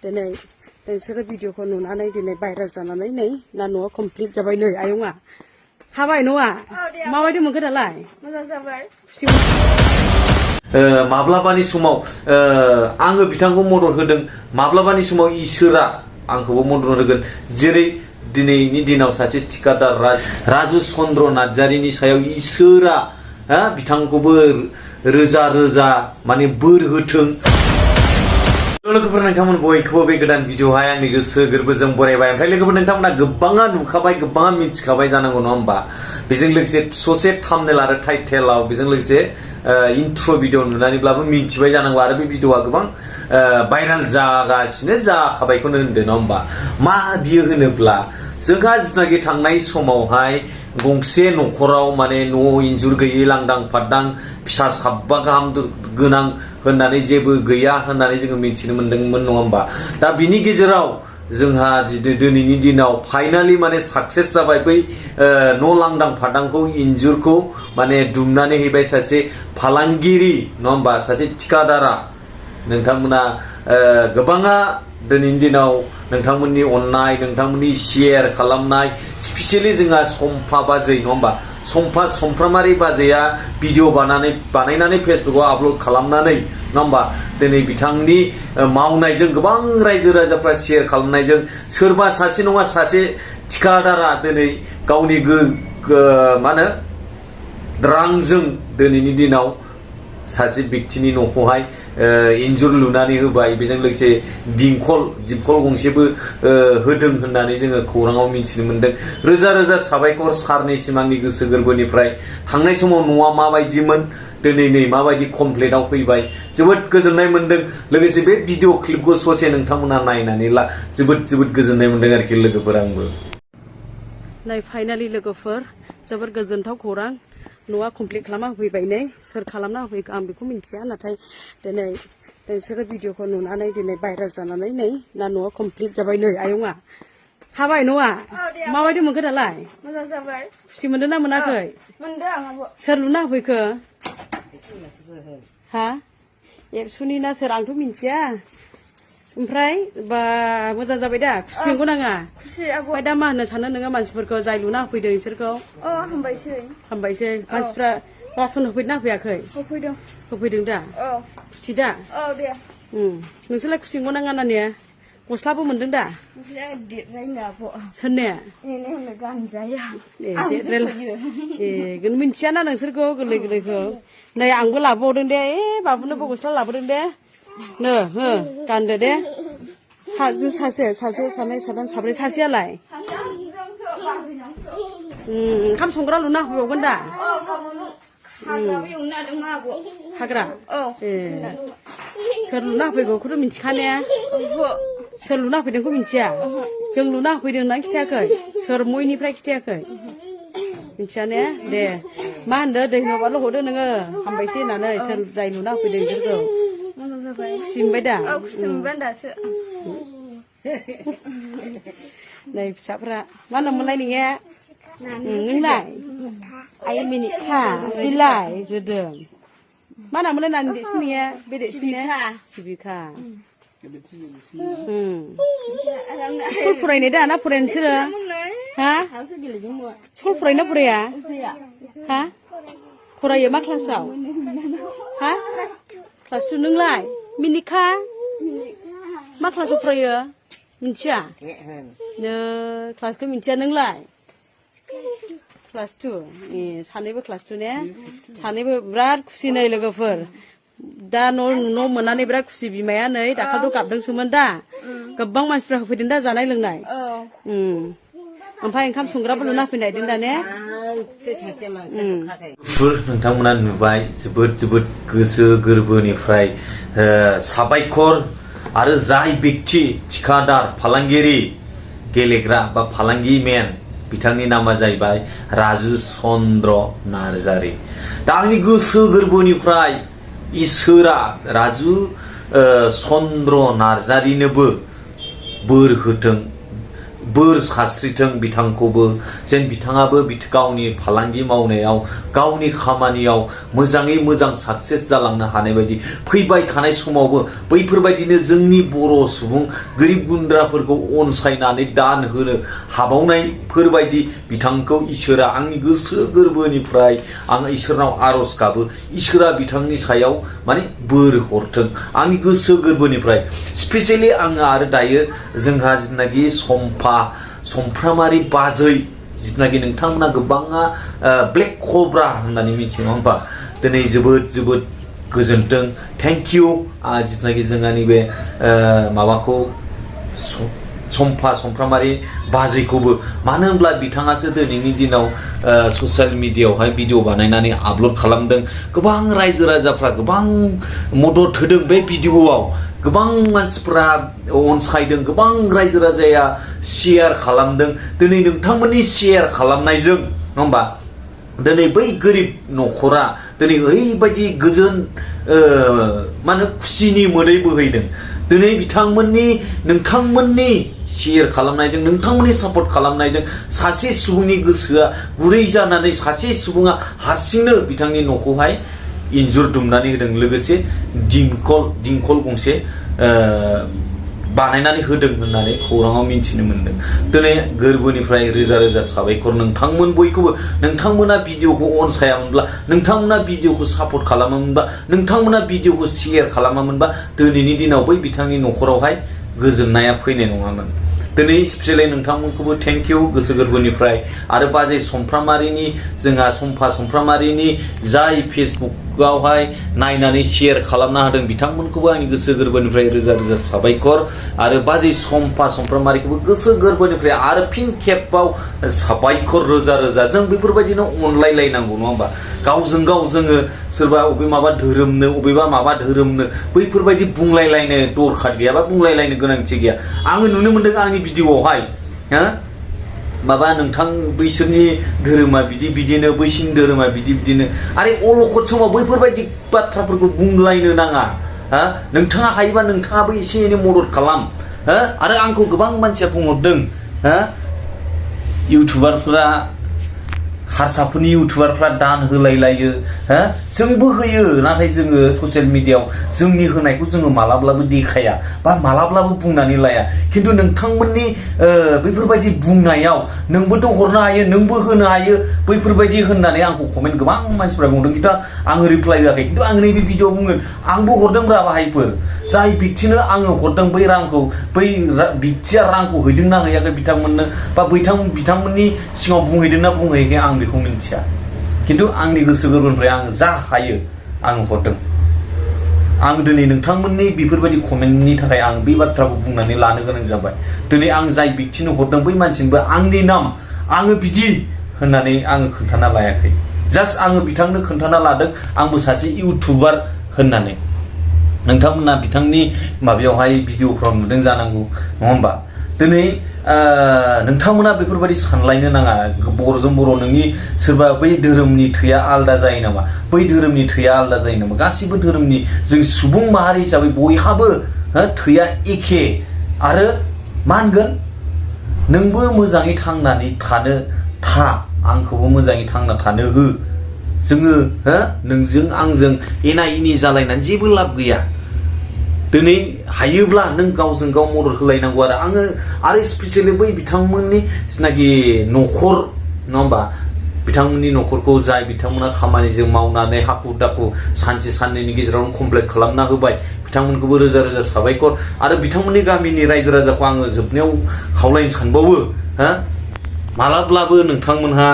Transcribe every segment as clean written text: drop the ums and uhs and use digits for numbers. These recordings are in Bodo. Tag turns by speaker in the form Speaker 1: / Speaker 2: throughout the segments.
Speaker 1: दिनै नोंसोरो भिडिअखौ नुनानै दिनै भाइरेल जानानै नै ना न'आ कमप्लिट जाबाय नै आयंआ हाबाय न'आ माबायदि मोनखो दालाय
Speaker 2: मोजां जाबाय
Speaker 3: माब्लाबानि समाव आङो बिथांखौ मदद होदों माब्लाबानि समाव इसोरा आंखौबो मदद होगोन जेरै दिनैनि दिनाव सासे थिकादार राजु चन्द्र नार्जारिनि सायाव इसोरा बिथांखौबो रोजा रोजा माने बोर होथों लोगोफोर नोंथांमोन बयखौबो बे गोदान भिडिअहाय आंनि गोसो गोरबोजों बरायबाय ओमफ्राय लोगोफोर नोंथांमोना गोबाङा नुखाबाय गोबाङा मिथिखाबाय जानांगौ नङा होमबा बेजों लोगोसे ससे थाम्बनेल आरो टाइटेलाव बेजों लोगोसे इन्ट्र भिडिअ नुनानैब्लाबो मिथिबाय जानांगौ आरो बे भिडिअआ गोबां भाइरेल जागासिनो जाखाबायखौनो होनदों नङा होमबा मा बियो होनोब्ला जोंहा जिथुनाखि थांनाय समावहाय गंसे न'खराव माने न' इन्जुर गैयै लांदां फादां फिसा साबा गाहाम गोनां होननानै जेबो गैया होननानै जोङो मिथिनो मोन्दोंमोन नङा होमबा दा बिनि गेजेराव जोंहा दिनैनि दिनाव फाइनालि माने साक्सेस जाबाय बै न' लांदां फादांखौ इन्जुरखौ माने दुमनानै हैबाय सासे फालांगिरि नङा होमबा सासे थिकादारा नोंथांमोना गोबाङा दिनैनि दिनाव नोंथांमोननि अननाय नोंथांमोननि शेयार खालामनाय स्पेसियेलि जोंहा सम्फा बाजै नङा होमबा समफ्रामारि बाजैया भिडिअ बानायनानै फेसबुकआव आपल'ड खालामनानै नङा होमबा दिनै बिथांनि मावनायजों गोबां रायजो राजाफ्रा शेयार खालामनायजों सोरबा सासे नङा सासे थिकादारा दिनै गावनि मा होनो रांजों दिनैनि दिनाव सासे व्यक्तिनि न'खौहाय इन्जुर लुनानै होबाय बेजों लोगोसे दिपखल गंसेबो होदों होननानै जोङो खौराङाव मिथिनो मोन्दों रोजा रोजा साबायखर सारनिसिम आंनि गोसो गोरबोनिफ्राय थांनाय समाव न'आ माबायदिमोन दिनै नै माबायदि कमप्लिटआव फैबाय जोबोद गोजोननाय मोन्दों लोगोसे बे भिडिअ क्लिपखौ ससे नोंथांमोना नायनानै जोबोद गोजोननाय मोन्दों आरोखि लोगोफोर आंबो
Speaker 1: नै फाइनालि लोगोफोर जोबोद गोजोनथाव खौरां न'आ कमप्लिट खालामना होफैबाय नै सोर खालामना होफैखो आं बेखौ मिन्थिया नाथाय दिनै नोंसोरो भिडिअखौ नुनानै दिनै भाइरेल जानानै नै ना न'आ कमप्लिट जाबाय नै आयंआ हाबाय न'आ माबायदि मोनखो दालाय
Speaker 2: मोजां जाबाय
Speaker 1: खुसि मोनदों ना मोनाखै
Speaker 2: मोनदों आंबो
Speaker 1: सोर लुना होफैखो हा एबसुनि ना सोर आंथ' मिन्थिया ओमफ्राय बा मोजां जाबाय दा खुसि नंगौ नाङा
Speaker 2: खुसि आब'
Speaker 1: ओमफ्राय दा मा होननो सानो नोङो मानसिफोरखौ जाय लुना होफैदों इसोरखौ हामबायसै मानसिफ्रा रासन होफैदों ना होफैयाखै होफैदों दा खुसि दा
Speaker 2: दे
Speaker 1: नोंसोरलाय खुसि नंगौ नाङा नानिया गस्लाबो मोनदों दा सोरने मिन्थियाना नोंसोरखौ गोरलै गोरलैखौ नै आंबो लाबोबावदों दे बाबुनोबो गस्ला लाबोदों दे नो हो गानदो दे सासे सानै साथाम साब्रै सासेयालाय ओंखाम संग्रा लुना होबावगोन दा हाग्रा सोर लुना होफैगौखौथ' मिन्थिखानाया सोर लुना होफैदोंखौ मिन्थिया जों लुना होफैदों होननानै खिथायाखै सोर मयनिफ्राय खिथायाखै मिन्थिया ने दे मा होनदो दै होनोबाल' हरदो नोङो हामबायसै होननानै सोर जाय लुना होफैदों बिसोरखौ खुसि मोनबाय दा
Speaker 2: दासो
Speaker 1: नै फिसाफ्रा मा होनोमोनलाय नोंनिया नोंलाय आइ मिनिखा बिलाय रोदों मा होनोमोनलाय नानि देरसिननिया बे देरसिननिया सिबिखा स्कुल फरायनाय दा ना फराया नोंसोरो हा स्कुल फरायना फराया हा फरायो मा क्लासाव हा क्लास 2 नोंलाय मिनिखा मा क्लासाव फरायो मिन्थिया क्लासखौ मिन्थिया नोंलाय क्लास 2 सानैबो क्लास 2 ने सानैबो बिराद खुसि नै लोगोफोर दा न' मोननानै बिराद खुसि बिमाया नै दाखालिथ' गाबदोंसोमोन दा गोबां मानसिफ्रा होफैदों दा जानाय लोंनाय ओमफ्राय ओंखाम संग्राबो लुना फैनायदों दा ने
Speaker 3: नोंथांमोना नुबाय जोबोद गोसो गोरबोनिफ्राय साबायखर आरो जाय व्यक्ति थिकादार फालांगिरि गेलेग्रा बा फालांगिमेन बिथांनि नामा जाहैबाय राजु चन्द्र नार्जारि दा आंनि गोसो गोरबोनिफ्राय इसोरा राजु चन्द्र नार्जारिनोबो बोर होथों बोर सास्रिथों बिथांखौबो जेन बिथाङाबो गावनि फालांगि मावनायाव गावनि खामानियाव मोजाङै मोजां साक्सेस जालांनो हानाय बायदि फैबाय थानाय समावबो बैफोरबायदिनो जोंनि बर' सुबुं गोरिब गुन्द्राफोरखौ अनसायनानै दान होनो हाबावनायफोरबायदि बिथांखौ इसोरा आंनि गोसो गोरबोनिफ्राय आं इसोरनाव आरज गाबो इसोरा बिथांनि सायाव माने बोर हरथों आंनि गोसो गोरबोनिफ्राय स्पेसियेलि आङो आरो दायो जोंहा जिनाखि समफ्रामारि बाजै जिनाखि नोंथांमोना गोबाङा ब्लेक कब्रा होननानै मिथियो नङा होमबा दिनै जोबोद गोजोनथों थेंक इउ जिनाखि जोंहानि बे माबाखौ समफ्रामारि बाजैखौबो मानो होनब्ला बिथाङासो दिनैनि दिनाव ससियेल मिडियायावहाय भिडिअ बानायनानै आपल'ड खालामदों गोबां रायजो राजाफ्रा गोबां मदद होदों बे भिडिअआव गोबां मानसिफ्रा अनसायदों गोबां रायजो राजाया शेयार खालामदों दिनै नोंथांमोननि शेयार खालामनायजों नङा होमबा दिनै बै गोरिब न'खरा दिनै ओरैबायदि गोजोन मा होनो खुसिनि मोदै बोहैदों दिनै नोंथांमोननि शेयार खालामनायजों नोंथांमोननि सापर्ट खालामनायजों सासे सुबुंनि गोसोआ गुरै जानानै सासे सुबुङा हारसिंनो बिथांनि न'खौहाय इन्जुर दुमनानै होदों लोगोसे दिंखल गंसे बानायनानै होदों होननानै खौराङाव मिथिनो मोनदों दिनै गोरबोनिफ्राय रोजा साबायखर नोंथांमोन बयखौबो नोंथांमोना भिडिअखौ अनसायामोनब्ला नोंथांमोना भिडिअखौ सापर्ट खालामामोनबा नोंथांमोना भिडिअखौ शेयार खालामामोनबा दिनैनि दिनाव बै बिथांनि न'खरावहाय गोजोननाया फैनाय नङामोन दिनै स्पेसियेलि नोंथांमोनखौबो थेंक इउ गोसो गोरबोनिफ्राय आरो बाजै समफ्रा समफ्रामारिनि जाय फेसबुकआवहाय नायनानै शेयार खालामना होदों बिथांमोनखौबो आंनि गोसो गोरबोनिफ्राय रोजा साबायखर आरो बाजै समफ्रामारिखौबो गोसो गोरबोनिफ्राय आरो फिन खेबाव साबायखर रोजा जों बेफोरबायदिनो अनलायलायनांगौ नङा होमबा गावजों गाव जोङो सोरबा अबेबा धोरोमनो बैफोरबायदि बुंलायलायनो दरखार गैया बा बुंलायलायनो गोनांथि गैया आङो नुनो मोनदों आंनि भिडिअआवहाय माबा नोंथां बैसोरनि धोरोमा बिदिनो बैसिनि धोरोमा बिदिनो आरे अलखद समाव बैफोरबायदि बाथ्राफोरखौ बुंलायनो नाङा नोंथाङा हायोबा नोंथाङाबो एसे एनै मदद खालाम आरो आंखौ गोबां मानसिया बुंहरदों इउटुबारफोरा हारसाफोरनि इउटुबारफ्रा दान होलायलायो जोंबो होयो नाथाय जोङो ससियेल मिडियायाव जोंनि होनायखौ जोङो मालाब्लाबो देखाया बा मालाब्लाबो बुंनानै लाया खिन्थु नोंथांमोननि बैफोरबायदि बुंनायाव नोंबोथ' हरनो हायो नोंबो होनो हायो बैफोरबायदि होननानै आंखौ कमेन्ट गोबां मानसिफ्रा बुंदों खिन्थु आङो रिप्लाइ होआखै खिन्थु आं नैबे भिडिअ बुंगोन आंबो हरदोंब्रा बाहायफोर जाय बिक्तिनो आङो हरदों बै रांखौ बै बिक्तिया रांखौ हैदोंना हैयाखै बिथांमोननो बा बिथांमोननि सिगाङाव बुंहैदोंना बुंहैयाखै आं बेखौ मिन्थिया खिन्थु आंनि गोसो गोरबोनिफ्राय आं जा हायो आं हरदों आं दिनै नोंथांमोननि बेफोरबायदि कमेन्टनि थाखाय आं बे बाथ्राखौ बुंनानै लानो गोनां जाबाय दिनै आं जाय बिक्तिनो हरदों बै मानसिनोबो आंनि नाम आङो बिदि होननानै आङो खोन्थाना लायाखै जास्ट आङो बिथांनो खोन्थाना लादों आंबो सासे इउटुबार होननानै नोंथांमोना बिथांनि माबायावहाय भिडिअफ्राव नुदों जानांगौ नङा होमबा दिनै नोंथांमोना बेफोरबायदि सानलायनो नाङा बर'जों बर' नोंनि सोरबा बै धोरोमनि थैया आलादा जायो नामा बै धोरोमनि थैया आलादा जायो नामा गासिबो धोरोमनि जों सुबुं माहारि हिसाबै बयहाबो थैया एखे आरो मा होनगोन नोंबो मोजाङै थांनानै था आंखौबो मोजाङै थांना थानो हो जोङो नोंजों आंजों एना एनि जालायनानै जेबो लाब गैया दिनै हायोब्ला नों गावजों गाव मदद होलायनांगौ आरो स्पेसियेलि बै बिथांमोननि जिनाखि न'खर नङा होमबा बिथांमोननि न'खरखौ जाय बिथांमोना खामानिजों मावनानै हाखु दाखु सानसे साननैनि गेजेरावनो कमप्लिट खालामना होबाय बिथांमोनखौबो रोजा साबायखर आरो बिथांमोननि गामिनि रायजो राजाखौ आङो जोबनायाव खावलायनो सानबावो मालाब्लाबो नोंथांमोनहा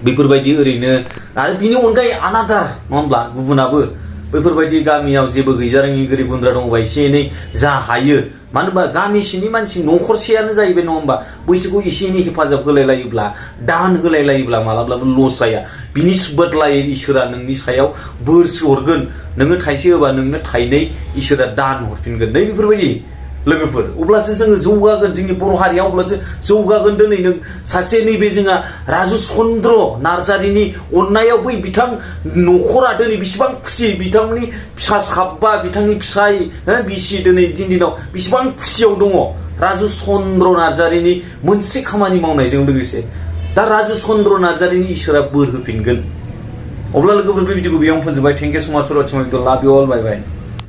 Speaker 3: बेफोरबायदि ओरैनो आरो बिनि अनगायै आनादार नङा होमब्ला गुबुनाबो बैफोरबायदि गामियाव जेबो गैजारोङि गोरिब गुन्द्रा दङबा एसे एनै जा हायो मानो होनबा गामिसेनि मानसि न'खरसेयानो जाहैबाय नङा होमबा बैसोरखौ एसे एनै हेफाजाब होलायलायोब्ला दान होलायलायोब्ला मालाब्लाबो लस जाया बिनि बदलायै इसोरा नोंनि सायाव बोरसो हरगोन नोङो थाइसे होबा नोंनो थाइनै इसोरा दान हरफिनगोन नै बेफोरबायदि लोगोफोर अब्लासो जोङो जौगागोन जोंनि बर' हारिया अब्लासो जौगागोन दिनै नों सासे नैबे जोंहा राजु चन्द्र नार्जारिनि अननायाव बै बिथां न'खरा दिनै बेसेबां खुसि बिथांनि फिसा साबा बिथांनि फिसाय बिसि दिनै दिनाव बेसेबां खुसियाव दङ राजु चन्द्र नार्जारिनि मोनसे खामानि मावनायजों लोगोसे दा राजु चन्द्र नार्जारिनि इसोरा बोर होफिनगोन अब्ला लोगोफोर बे भिडिअखौ बेयावनो फोजोबबाय थेंक इउ सो माच फर वाचिं माय भिडिअ लाभ इउ अल बाय बाय